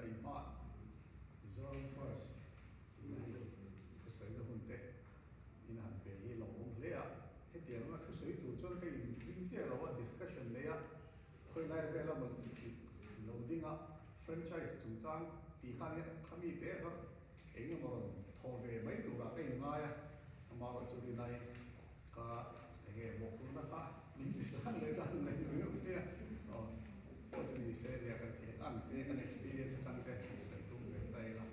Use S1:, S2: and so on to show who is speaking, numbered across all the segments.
S1: Heta in hma Mizoram First tihna hi thusawina hun te in han pe hi lo awm hle a. Hetiang anga thusawi tur chuan ka in ring chiah lo a, discussion nei a, khawilai vela maw lo ding a, franchise chungchang tih khan hian khami te kha eng emaw rawn thaw ve mai turah ka inngai a, amaherawh chu rinai ka enge mawhphurhna kha min ti sang leh ta ang leh riau mai a, aw pawh chu ni se nia kan eng ang te kan experience atang te sawi tum ve ta ila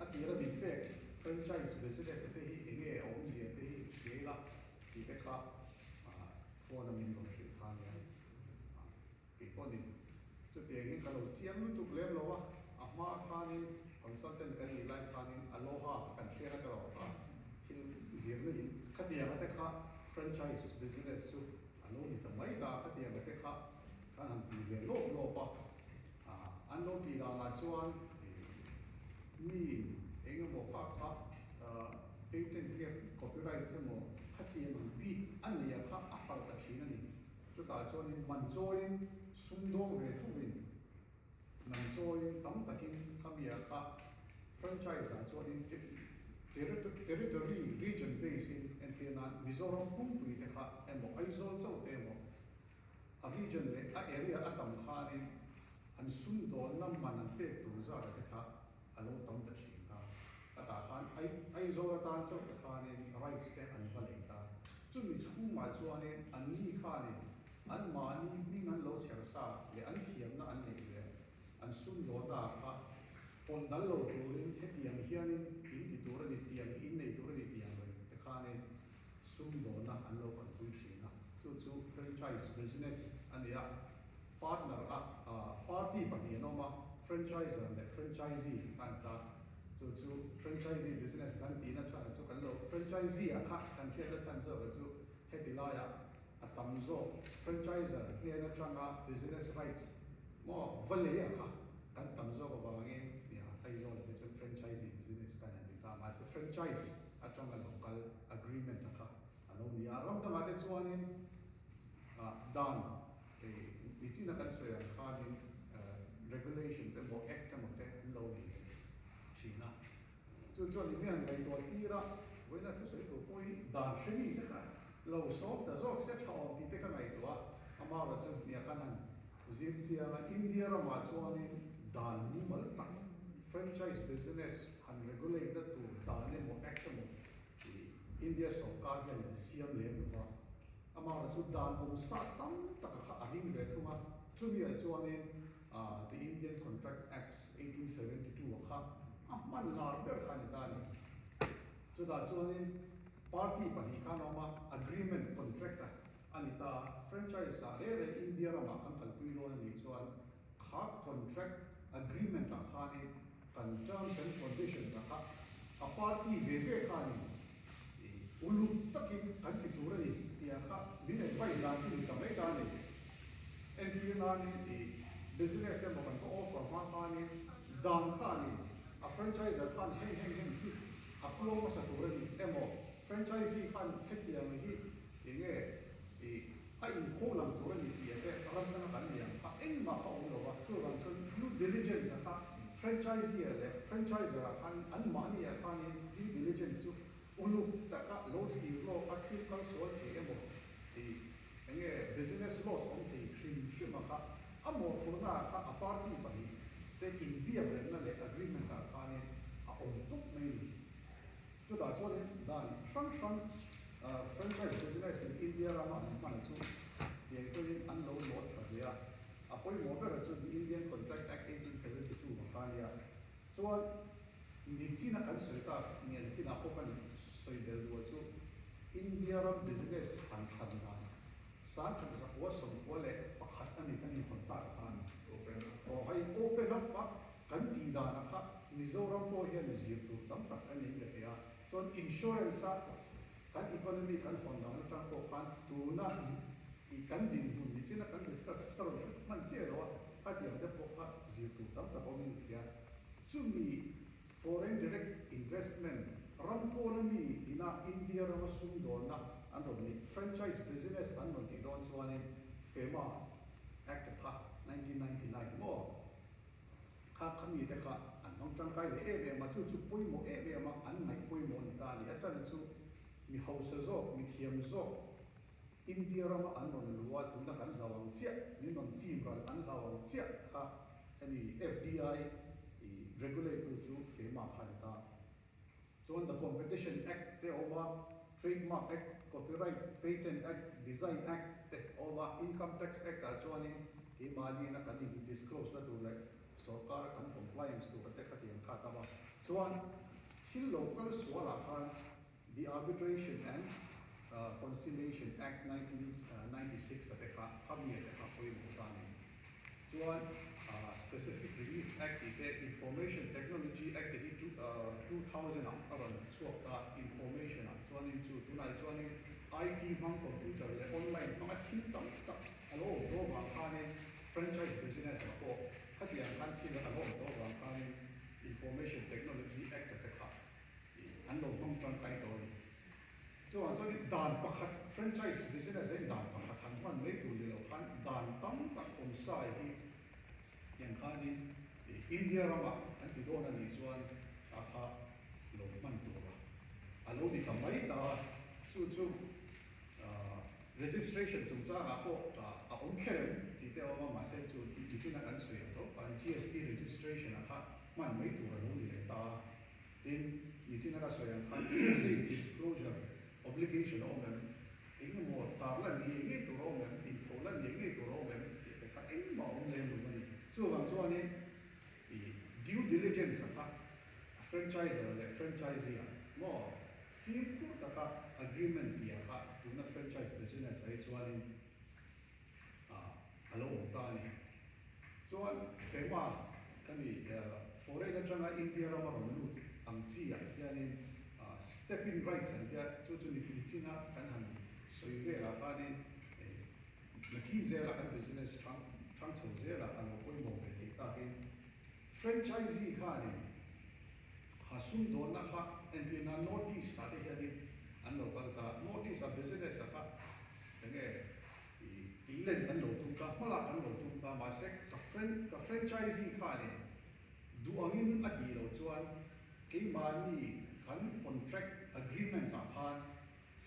S1: a tira min pek franchise business te hi enge a awmzia te hi hria ila tih te kha phone a min rawn hrilh kha ania. Kei pawh ni. Chutiang hi ka lo chiang lutuk lem lo a, a hma khanin consultant kan nih lai khanin Aloha kan hriat a ka lo a, thil zirna in khatianga te kha franchise business chu a lo ni ta mai ta, khatianga te kha kan han ti ve lawp lawp a, an lo tih danah chuan mi in eng emaw kha kha patent nge copyrights emaw khatiang ang bik a nei a kha a hralh ta thin a ni. Chutah chuanin man chawiin sum dawng ve thuvin man chawiin tam takin khamia kha franchise ah chuanin territory region base in entir nan Mizoram pumpui te kha emaw Aizawl chauh te emaw a region leh a area a tam khanin an sum dawnna man an pek tur zat te kha a lo tam ta thin a, a tah khan Aizawl atan chauh te khanin rights te an va lei ta. Chumi chhungah chuanin anni khanin anmahni hming an lo chher sa leh an thiamna an neih leh an sumdawnna ah kha pawn dal lo turin hetiang hianin in ti tur a ni, tiang hi in nei tur a ni tiang reng te khanin sumdawnna an lo kalpui thin a. Chu chu franchise business a ni a. Partner a party pahnih an awm a, franchiser leh franchisee kha an ta. Chu chu franchisee business kan tihna chhan chu kan lo franchisee ah kha kan hriatna chhan zawk chu heti laiah a tam zawk franchiser hnen atanga business rights maw va lei ah kha kan tam zawk avangin nia Aizawl ah te chuan franchisee business khan an ti ta mahse franchise atanga lo kal agreement a kha a lo ni a. Ram dangah te chuanin dan Nichina kan sawi ang khanin regulations emaw act emaw te an lo nei ve thin a, chu chuan eng nge han ngaihtuah tir a, vawiina thusawi tur pawh hi dan hre mi te kha lo sawm ta zawk se tha awm tih te ka ngaihtuah a, amaherawh chu hniah khan han zir chiang a, India ramah chuanin dan mumal tak franchise business han regulate na tur dan emaw act emaw India sawrkar hian an siam lem lo va. Amaherawh chu dan awm sa tam taka kha a ring ve thung a, chumi ah chuanin The Indian Contracts Acts 1872 ah kha a hman lar ber kha a ni ta a ni. Chutah chuanin party pahnih khan a awm a, agreement contract a a ni ta a, franchise ah reng reng India ramah kan kalpui dawn a nih chuan kha contract agreement ah khanin kan terms and conditions ah kha a party ve ve khanin Uluk takin kan ti tur a ni tih ang kha min advice dan chu ni ta mai ta a ni. Entir nanin i business emaw kan va offer hma khanin dan khanin a franchiser khan heng heng heng hi a puang hmasa tur a ni emaw franchisee khan hetiang hi enge i a inpho lang tur a ni tih te ram danga kan nei ang kha engmah kha awm lo va, chuvang chuan due diligence a kha franchisee leh franchiser ah khan anmahni ah khanin due diligence chu uluk taka lo thlir lawk a thil kal sual thei emaw tih enge business loss awm thei hrim hrim a kha a mawhphurhna ah kha a party pahnih te inbiak remna leh agreement ah khanin a awm tawp mai a ni. Chutah chuanin dan hrang hrang franchise business in India rama an hman chu tiang tawhin an lo lawt thla ve a. A pawimawh berah chu The Indian Contract Act 1872 vang kha a nia. Chuan nichina kan sawi tak nge nakinah pawh kan sawi bel duh chu India ram business han thlan dan 1961 a ni kan inhawn tak khan aw hei open up a Kan tih danah kha Mizoram pawh hian zir tur tam tak a nei ka ti a, chuan insurance a kan economy kan hawn dan atang pawh khan tuna i kan dinhmun nichina kan discuss a ka rawn hre hman chiah lo a, khatiang te pawh kha zir tur tam tak awmin ka hria. Chumi foreign direct investment ram pawna mi ina India rama sumdawnna an rawn neih franchise business an rawn tih dawn chuanin FEMA Act kha 1999 maw? Khami te kha an hmang tangkai leh em em a, chu chu pawimawh em em a, an ngaih pawimawh a ni ta a ni. A chhan chu mi hausa zawk, mi thiam zawk India rama an rawn luh a, tuna kan hlau ang chiah, min rawn chim ral an hlau ang chiah kha hemi FDI i regulate tu chu FEMA kha a ni ta. Chuan the Competition Act te a awm a, Trademark Act, Copyright, Patent Act, Design Act te a awm a, Income Tax Act ah chuanin keimahniina kan in disclose na tur leh sorkara kan compliance tur te khatiang kha a tam a. Chuan thil lo kal sualah khan the Arbitration and Conciliation Act 1996 a te kha khami a te kha pawimawh ta a ni. Chuan Specific Relief Act tih te Information Technology Act te hi 2000 ah a rawn chhuak ta information ah chuanin chu tunah chuanin IT hmang computer leh online hmanga thil tam tak a lo awm tawh vang khanin franchise business ah pawh khatiang khan thil a lo awm tawh vang khanin Information Technology Act te kha an lo hmang tangkai tawh a ni. Chuvang chuan dan pakhat franchise business ah hian dan pakhat han hman mai tur ni lo khan dan tam tak awm sai hi tiang khanin India ramah an ti dawn a nih chuan a kha lo hman tur a a lo ni ta mai ta a, chu chu registration chungchangah pawh a awm kher em tih te a awm a, mahse chu nichina kan sawi ang tho khan GST registration ah kha hman mai tur a lo ni leh ta a. Tin, nichina ka sawi ang khan state disclosure obligation a awm em? Eng emaw tar lan ngei ngei tur a awm em? Inpho lan ngei ngei tur a awm em? Tih te kha engmah a awm lem lo a ni. Chuvang chuanin i due diligence a kha a franchiser leh franchisee ah maw fimkhur taka agreement tih ah kha tuna franchise business ah hi chuanin a lo awm ta a ni. Chuan FEMA ka ni foreign atanga India rama rawn lut ang chi ah hianin step in rights an tia chu chu nichina kan han sawi velah khanin nakin zelah kan business thang thang chho zelah a lo pawimawh ve theih takin franchisee khanin kha sumdawnna kha entirna North East ah te hianin an lo kal ta North East ah business ah kha Enge i tih len kan lo tum ta, hmalak kan lo tum ta, mahse ka fran ka franchisee khanin duh angin a tih loh chuan keimahni kan contract agreement ah khan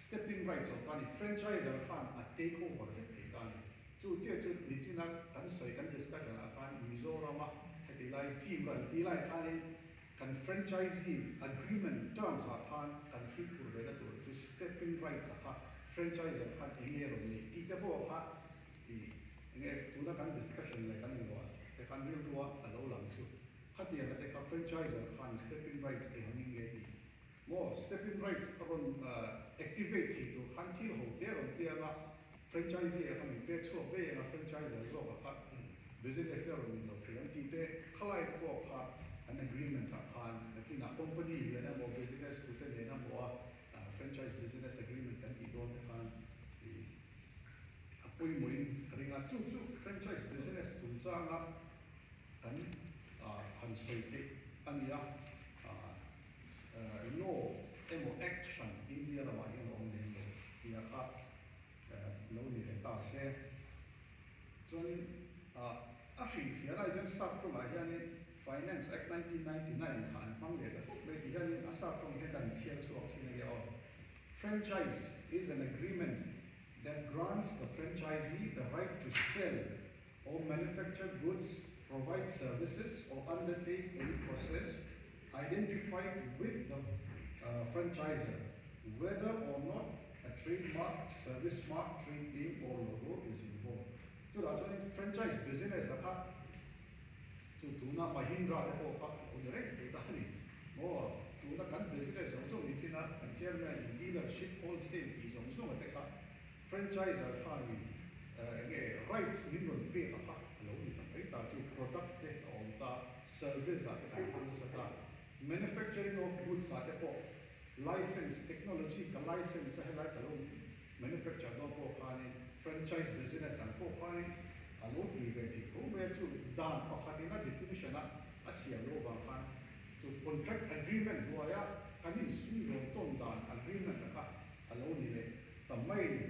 S1: step in rights awm ta a ni, franchiser khan a take over vek thei ta a ni. Chu chiah chu nichina kan sawi kan discussion ah khan Mizorama heti lai chim ral ti lai khanin Kan franchisee agreement terms ah khan kan fimkhur ve na tur chu stepping rights ah kha franchiser khan eng nge rawn neih tih te pawh kha i eng nge tuna kan discussion leh kan inruah te khan rilrua a lo lang chu khatiang te kha franchiser khan stepping rights eng ang in nge tih maw stepping rights a rawn activate thei tur khan thil ho te a rawn piang a franchisee ah kha min pek chhuak daih ang a franchiser zawk ah kha business te a rawn in lo thei ang tih te khalai te pawh kha an agreement ah khan nakinah company lian emaw business tute nen emaw a franchise business agreement kan tih dawn te khan ih a pawimawhin ka ring a chu chu franchise business chungchanga kan han sawi theih a ni a law emaw act hran India ramah hian a awm lem lo tih ah kha lo ni leh ta se. Chuanin a hrilhfiah lai chuan sap tawngah hianin Finance Act 1999 kha an hmang leh ta khawp mai tih hianin a sap tawng hian kan chhiar chhuak chin a nia aw. Franchise is an agreement that grants the franchisee the right to sell or manufacture goods, provide services or undertake any process identified with the franchiser whether or not a trademark, service mark, trade name or logo is involved. Chutah chuanin franchise business a kha chu tuna Mahindra te pawh kha a lo ni reng thei ta a ni. Maw tuna kan business zawng zawng ni chin a kan chairman in dealership wholesale tih zawng zawng a te kha franchiser khanin eng nge rights min rawn pek a kha a lo ni ta mai ta chu product te a awm ta service ah te kan hmang nasa ta manufacturing of goods ah te pawh License, technology ka license a helai ka lo manufacture dawn pawh khanin franchise business ang pawh khanin a lo ti ve thei tho mai a, chu dan pakhatin a definition a a siam loh vang khan chu contract agreement hnuaia kan insumdawn tawn dan agreement a kha a lo ni leh ta mai a ni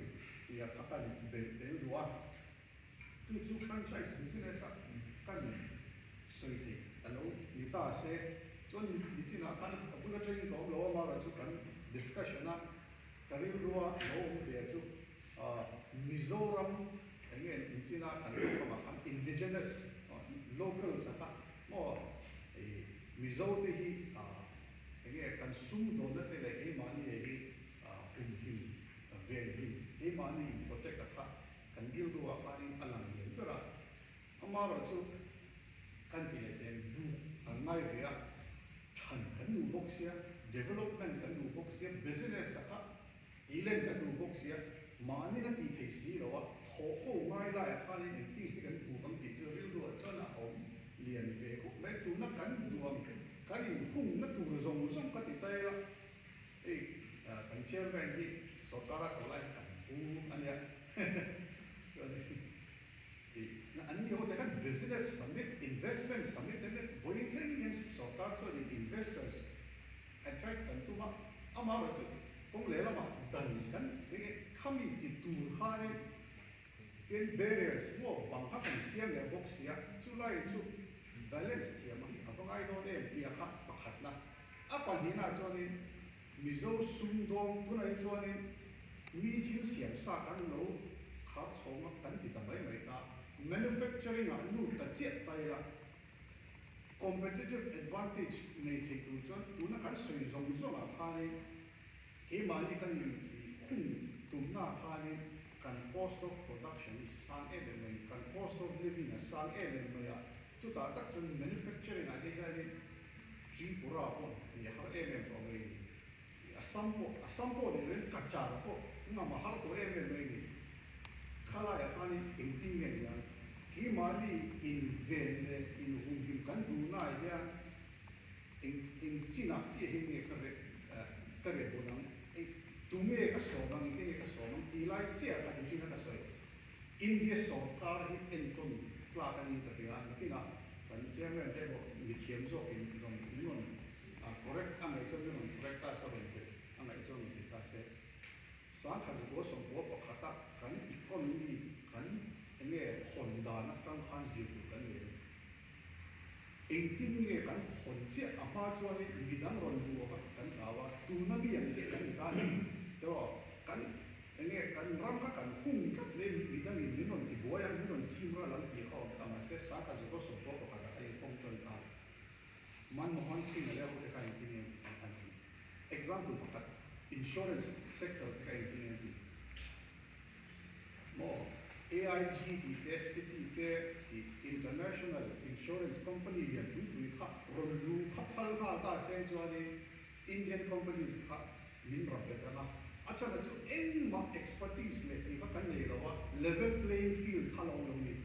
S1: tih a kha kan belh tel duh a. Chu chu franchise business a kan sawi theih a lo ni. se, chuan nichinah khan a bul atangin ka awm lo a, amaherawhchu kan discussion a ka rilrua lo awm ve chu Mizoram eng nge nichina kan tawngkamah khan indigenous local saka maw Mizo te hi eng nge kan sumdawnna te leh keimahni hi humhim venhim keimahni in protect a kha kan rilruah khanin a lang lian ber a. Amaherawhchu kan ti leh teh buk kan ngai ve a, than kan duh bawk sia, development kan duh bawk sia, business a kha tih len kan duh bawk sia, mahni na tih theih si lo a, thawh ho ngai laiah khanin engtin nge kan buk ang tih chu rilruah chuan a awm lian ve khawp mai. Tuna kan duang kan inhungna tur zawng zawng ka ti ta ila, hei kan chairman hi sorkara tawh lai kan pu a nia chuanin. An ni ho te khan business summit, investment summit te nen vawiin thleng hian sorkar chuanin investors attract kan tum a, amaherawhchu kawng lehlamah dan kan eng nge khami ti tur khanin tin barriers maw bang kha kan siam leh bawk si a, chulai chu balance thiam hi a va ngai dawn em tih a kha pakhatna. A pahnihna chuanin Mizo sumdawng tunah hi chuanin mi thil siam sa kan lo khar chhawng a kan ti ta mai mai ta. Manufacturing ah lut ta chiah ta ila competitive advantage nei thei tur chuan tuna kan sawi zawng zawng ah khanin keimahni kan in hung tumna ah khanin kan cost of production hi sang em em mai a ni, kan cost of living a sang em em mai a, chutah tak chuan manufacturing ah te hianin Tripura pawh ni a har em em tawh mai ni. Assam pawh, Assam pawh ni loin Cachar pawh ngam a har tawh em em mai ni. Khalaiah khanin engtin nge niang keimahni inven leh inhumhim kan duhnaah hian eng eng chinah chiah hi nge ka reh ka reh bun ang, eng tunge ka sawm ang, engtin nge ka sawm ang tih lai chiah ka nichin a ka sawi. India sawrkar hi enkawn tlak a nih ka hria a, nakinah kan chairman te erawh mithiam zawkin rawn min rawn correct a ngaih chuan min rawn correct ta se, rawn hrilh a ngaih chuan rawn ti ta se. 1991 a kan economy kan enge hawn dan atang khan zir tur kan nei a ni. Engtin nge kan hawn chiah a hma chuanin midang rawn luak a kan hlau a, tuna mi ang chiah kan ni ta a ni tiraw? Kan Enge kan ram kha kan hung tlat mai midangin min rawn ti buai ang, min rawn chim ral ang tih kha awm ta mahse 1991 ah a inpawng tan ta. Manmohan Singh a leh ho te kha engtin nge an an tih? Example pakhat insurance sector te kha engtin nge an tih? Maw AIG tih te Citi te tih international insurance company lian pui pui kha rawn lu kha phal nghal ta seng chuanin Indian companies kha min rap bet ang a, a chhan chu engmah expertise leh tih kha kan nei lo a, level playing field kha lo awm lo ni.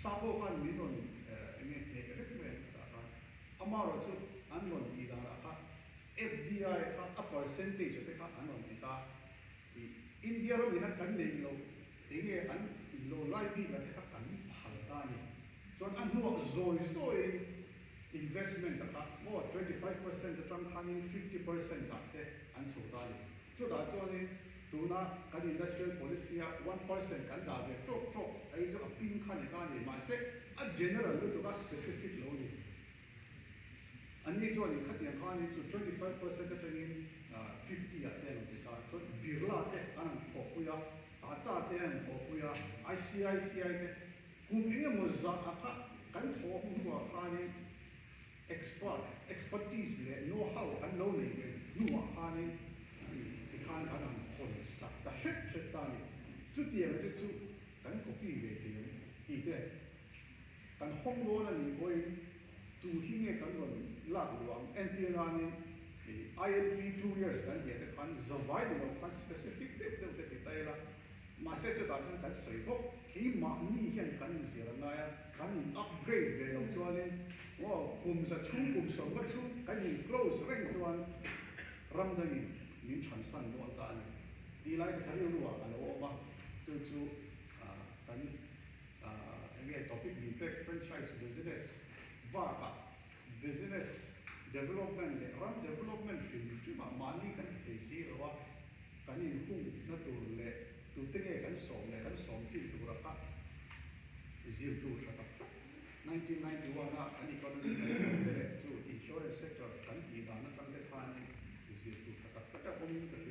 S1: Sap ho khan min rawn eng nge hneh vek mai an khatah khan. Amaherawhchu an rawn tih danah kha FDI kha a percentage te kha an rawn ti ta. Ih India ram ina kan neih loh eng nge an lo lai bik a te kha kan phal ta a ni. Chuan a hnuah zawi zawiin investment a kha maw 25% atang khanin 50% ah te an chho ta a ni. Chutah chuanin tuna kan industrial policy a 1% kan dah ve tawk tawk a hi chu a ping kha ni ta a ni. Mahse a general lutuk a specific lo a ni. Anni chuanin khatiang khanin chu 25% atangin 50 ah te an rawn ti ta. Chuan Birla te an han thawhpui a, Tata te an han thawhpui a, ICICI te. Kum engemaw zah a kha kan thawh hnuah khanin expert, expertise leh know how kan lo nei ve hnuah khanin tikhan kan han hawn sak ta hret hret ta a ni. Chutiang te chu kan copy ve thei ang tih te kan hawng dawn a nih pawhin tu hi nge kan rawn lak luh ang? Entir nanin ILP 2 years kan tih ah te khan zavai ni lo khan specific deuh deuh te ti ta ila. Mahse chutah chuan kan sawi bawk, keimahni hian kan inzir a ngai a, kan in upgrade ve loh chuanin aw kum za chhung kum sawmna chhung kan in close reng chuan ram dangin min thansan dawn ta a ni tih lai te kha rilru ah a lo awm a, chu chu kan eng nge topic min pek franchise business bakah business development leh ram development hrim hrimah mahni kan ti thei si lo a, kan inhung na tur leh tute nge kan sawm leh kan sawm chin tura kha zir tur tha tak tak 1991 a kan economy kan hmuh te leh. Private sector kan tih dan atang te khanin zir tur tha tak tak a awmin ka hria.